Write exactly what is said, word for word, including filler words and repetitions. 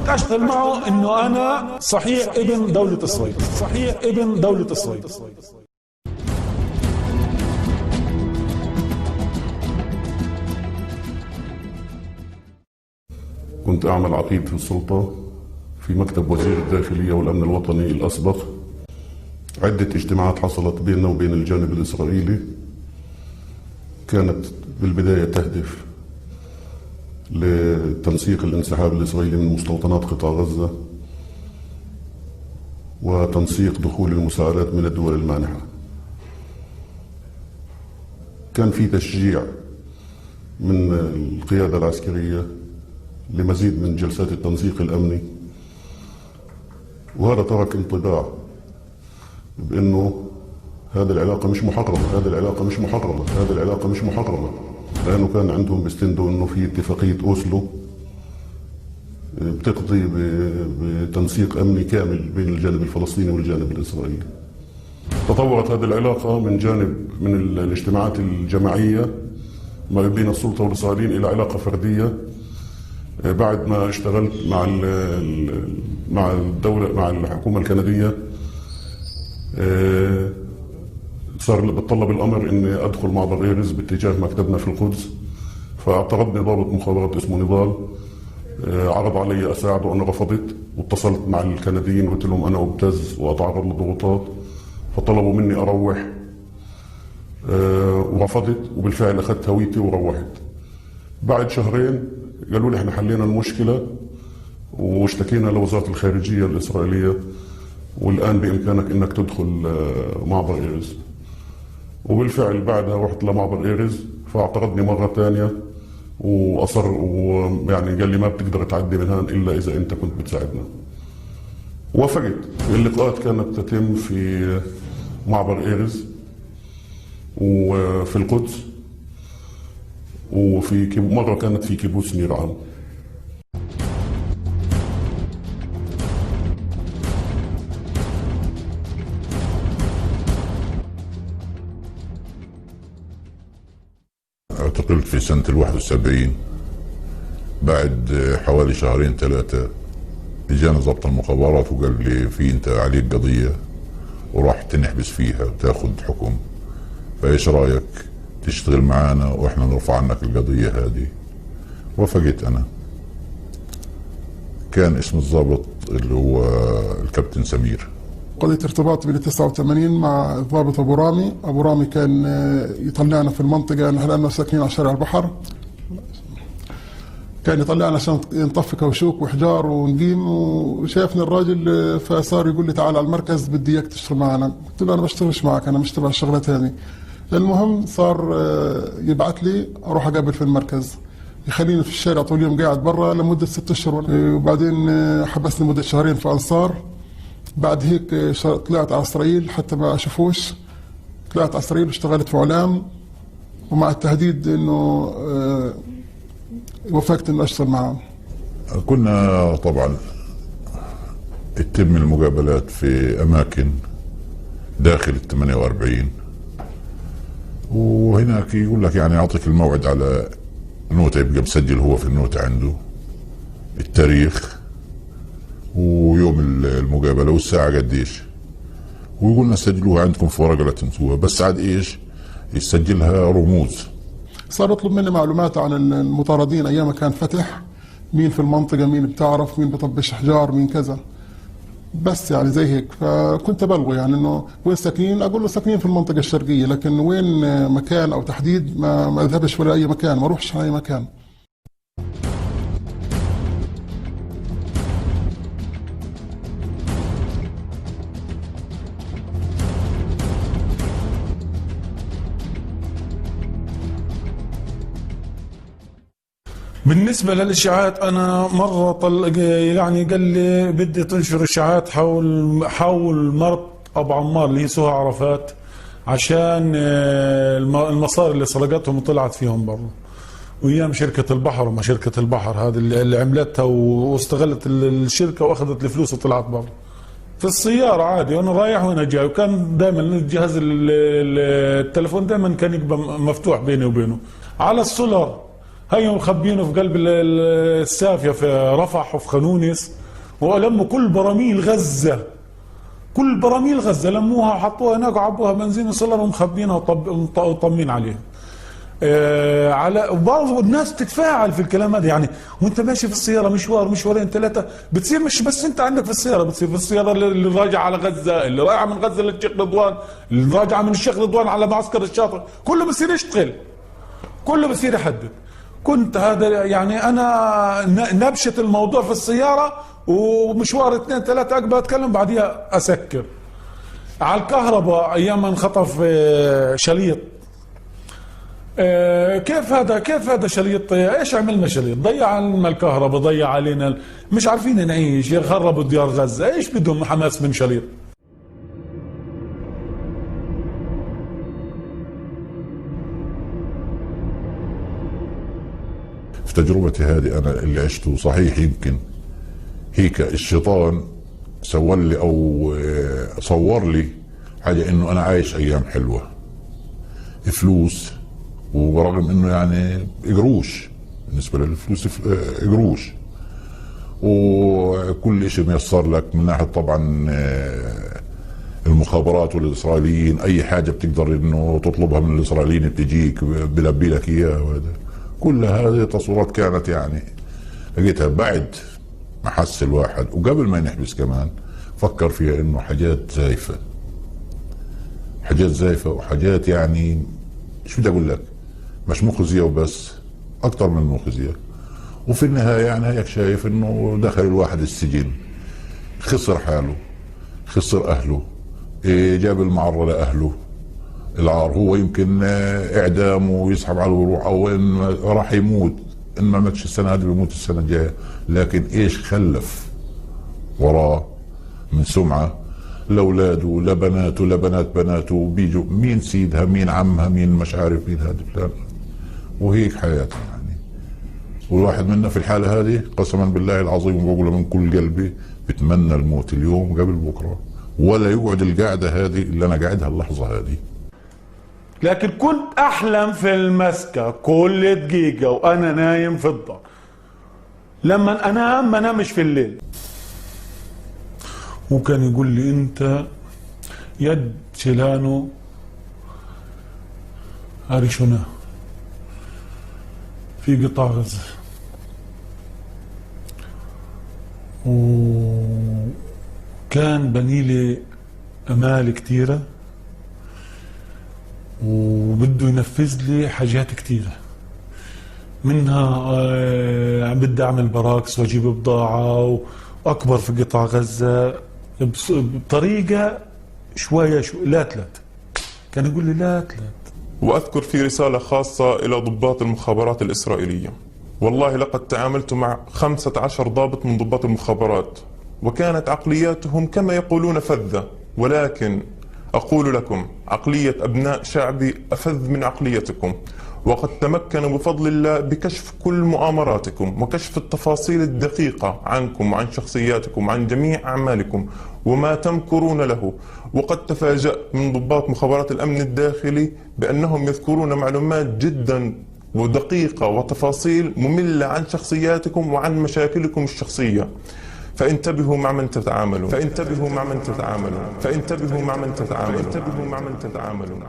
أشتغل معه إنه أنا صحيح ابن دولة الصويد، صحيح ابن دولة الصويد. كنت أعمل عقيد في السلطة في مكتب وزير الداخلية والأمن الوطني الأسبق. عدة اجتماعات حصلت بيننا وبين الجانب الإسرائيلي، كانت بالبداية تهدف لتنسيق الانسحاب الإسرائيلي من مستوطنات قطاع غزة وتنسيق دخول المساعدات من الدول المانحة. كان في تشجيع من القيادة العسكرية لمزيد من جلسات التنسيق الأمني، وهذا ترك انطباع بأنه هذه العلاقة مش محرمة، هذه العلاقة مش محرمة، هذه العلاقة مش محرمة، لأنه كان عندهم بيستندوا إنه في اتفاقية أوسلو بتقضي ب-، بتنسيق أمني كامل بين الجانب الفلسطيني والجانب الإسرائيلي. تطورت هذه العلاقة من جانب، من ال-، الاجتماعات الجماعية ما بين السلطة والإسرائيليين إلى علاقة فردية. آه، بعد ما اشتغلت مع ال-، ال-، مع الدولة، مع الحكومة الكندية، آه، صار بتطلب الأمر إني أدخل معبر إيرز باتجاه مكتبنا في القدس، فاعترضني ضابط مخابرات اسمه نضال. آه، عرض علي أساعده، أنا رفضت، واتصلت مع الكنديين وقلت لهم أنا أبتز وأتعرض لضغوطات، فطلبوا مني أروح. آه، ورفضت، وبالفعل أخذت هويتي وروحت. بعد شهرين قالوا لي: "إحنا حلينا المشكلة واشتكينا لوزارة الخارجية الإسرائيلية، والآن بإمكانك إنك تدخل، آه، معبر إيرز." وبالفعل بعدها رحت لمعبر إيرز، فاعترضني مرة تانية وأصر، ويعني قال لي: "ما بتقدر تعدي من هان إلا إذا أنت كنت بتساعدنا." وافقت. اللقاءات كانت تتم في معبر إيرز وفي القدس وفي كيب-، مرة كانت في كيبوتس نير عام. اعتقلت في سنة الواحد وسبعين. بعد حوالي شهرين ثلاثة، إجانا ضابط المخابرات وقال لي: "في أنت عليك قضية وراح تنحبس فيها وتاخد حكم، فإيش رأيك تشتغل معانا وإحنا نرفع عنك القضية هذه؟" وافقت أنا. كان اسم الضابط اللي هو الكابتن سمير. قضية ارتباط بال تسعة وثمانين مع الضابط أبو رامي. أبو رامي كان، آه، يطلعنا في المنطقة، نحن لأنه ساكنين على شارع البحر. كان يطلعنا عشان نطفي كاوشوك وحجار ونقيم، وشافني الراجل، آه، فصار يقول لي: "تعال على المركز، بدي إياك تشتغل معنا." قلت له: "أنا بشتغلش معك، أنا مش تبع الشغلات هذه." المهم صار، آه، يبعت لي أروح أقابل في المركز، يخليني في الشارع طول اليوم قاعد برا لمدة ست أشهر. آه، وبعدين، آه، حبسني مدة شهرين في أنصار. بعد هيك، آه، ش-، طلعت على إسرائيل حتى ما أشوفوش. طلعت على إسرائيل واشتغلت في علام، ومع التهديد إنه، آه، وافقت إنه أشتغل معاهم. كنا طبعًا تتم المقابلات في أماكن داخل الثمانية وأربعين، وهناك يقول لك يعني أعطيك الموعد على نوتة، يبقى مسجل هو في النوتة عنده التاريخ ويوم ال-، المقابلة والساعة قديش، ويقول لنا: "سجلوها عندكم في ورقة لا تنسوها"، بس عاد إيش؟ يسجلها رموز. صار يطلب مني معلومات عن ال-، المطاردين أيام كان فتح، مين في المنطقة، مين بتعرف، مين بطبش حجار، مين كذا. بس يعني زي هيك. فكنت أبلغه يعني إنه وين ساكنين، أقول له: "ساكنين في المنطقة الشرقية"، لكن وين، آه، مكان أو تحديد ما، ما أذهبش ولا أي مكان، ما أروحش أي مكان. بالنسبة للإشاعات، أنا مرة طل-، يعني، قال لي: "بدي تنشر إشاعات حول، حول مرت أبو عمار اللي هي سهى عرفات، عشان، آه، الم-، المصاري اللي سرقتهم وطلعت فيهم برا". وأيام شركة البحر، ما شركة البحر هذه اللي، اللي عملتها و-، واستغلت ال-، الشركة وأخذت الفلوس وطلعت برا. في السيارة عادي، وأنا رايح وأنا جاي، وكان دايمًا الجهاز ال-، ال-، التلفون دايمًا كان يبقى م-، مفتوح بيني وبينه. على السولار، هيا مخبينه في قلب ال-، ال-، السافية في رفح وفي خان يونس، ولموا كل براميل غزة، كل براميل غزة لموها وحطوها هناك وعبوها بنزين وسولار ومخبينها وطب-، وط-، وطمين عليها. آه، على، وبعض الناس بتتفاعل في الكلام هذا، يعني، وانت ماشي في السيارة مشوار، مشوارين، ثلاثة، بتصير مش بس انت عندك في السيارة، بتصير في السيارة اللي، اللي راجع على غزة، اللي رايحة من غزة للشيخ رضوان، اللي راجعة من الشيخ رضوان على معسكر الشاطئ، كله بصير يشتغل. كله بصير يحدد. كنت هذا، يعني، أنا ن-، نبشت الموضوع في السيارة، ومشوار اثنين ثلاثة أقبل أتكلم، بعديها أسكر. على الكهرباء، أيام ما انخطف، آه، شليط. آه، كيف هذا، كيف هذا شليط؟ إيش عملنا شليط؟ ضيع عنا الكهرباء، ضيع علينا ال-، مش عارفين نعيش، يخربوا ديار غزة. إيش بدهم حماس من شليط؟ في تجربتي هذه أنا اللي عشته صحيح، يمكن هيك الشيطان سول لي أو، آه، صور لي حاجة إنه أنا عايش أيام حلوة، فلوس، ورغم إنه يعني قروش، بالنسبة للفلوس ف-، آه، قروش. وكل إشي ميسر لك من ناحية طبعًا، آه، المخابرات والإسرائيليين، أي حاجة بتقدر إنه تطلبها من الإسرائيليين بتجيك، بلبي لك إياها وهذا. كل هذه تصورات كانت يعني، لقيتها بعد ما حس الواحد، وقبل ما ينحبس كمان، فكر فيها إنه حاجات زايفة. حاجات زايفة وحاجات يعني، شو بدي أقول لك؟ مش مخزية وبس، أكتر من مخزية. وفي النهاية يعني هيك شايف إنه دخل الواحد السجن، خسر حاله، خسر أهله، إيه، جاب المعرة لأهله، العار. هو يمكن، آه، إعدام ويسحب على الروح، أو إن راح يموت، إن ما ماتش السنة هذه بيموت السنة الجاية. لكن إيش خلف وراه من سمعة لأولاده، لبناته، لبنات بناته، بيجوا مين سيدها، مين عمها، مين مش عارف مين هذا فلان. وهيك حياتنا يعني. والواحد منا في الحالة هذه، قسمًا بالله العظيم وبقوله من كل قلبي، بتمنى الموت اليوم قبل بكرة، ولا يقعد القعدة هذه اللي أنا قاعدها اللحظة هذه. لكن كنت أحلم في المسكة كل دقيقة وأنا نايم في الدار. لما أنام، ما نامش في الليل. وكان يقول لي: "أنت يد شيلانو أريشونا في قطاع غزة." وكان بني لي أمال كتيرة، وبده ينفذ لي حاجات كتيرة. منها، آه، بدي أعمل براكس وأجيب بضاعة و-، وأكبر في قطاع غزة بص-، بطريقة شوية شو-، لا تلات. كان يقول لي: "لا تلات." وأذكر في رسالة خاصة إلى ضباط المخابرات الإسرائيلية. والله لقد تعاملت مع خمسة عشر ضابط من ضباط المخابرات، وكانت عقلياتهم كما يقولون فذة، ولكن أقول لكم، عقلية أبناء شعبي أفذ من عقليتكم، وقد تمكنوا بفضل الله بكشف كل مؤامراتكم وكشف التفاصيل الدقيقة عنكم وعن شخصياتكم وعن جميع أعمالكم وما تمكرون له. وقد تفاجأت من ضباط مخابرات الأمن الداخلي بأنهم يذكرون معلومات جدًا ودقيقة وتفاصيل مملة عن شخصياتكم وعن مشاكلكم الشخصية. فانتبهوا مع من تتعاملون. فانتبهوا مع من تتعاملون. فانتبهوا مع من تتعاملون. فانتبهوا مع من تتعاملون.